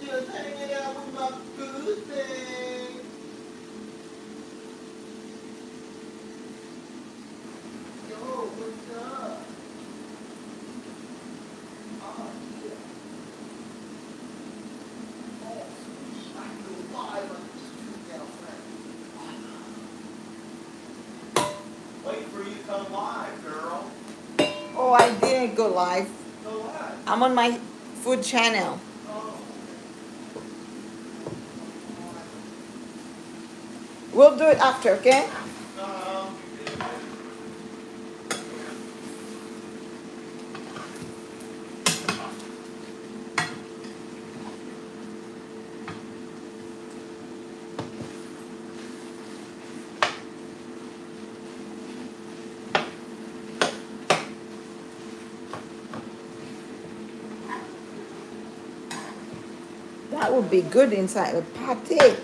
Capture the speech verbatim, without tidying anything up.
Just hanging out with my boo thing. Yo, what's up? Oh, yeah. Oh, sweet. I can go live on YouTube now, friend. Wait for you to come live, girl. Oh, I didn't go live. Go live. I'm on my food channel. Oh. We'll do it after, okay? That would be good inside the pate.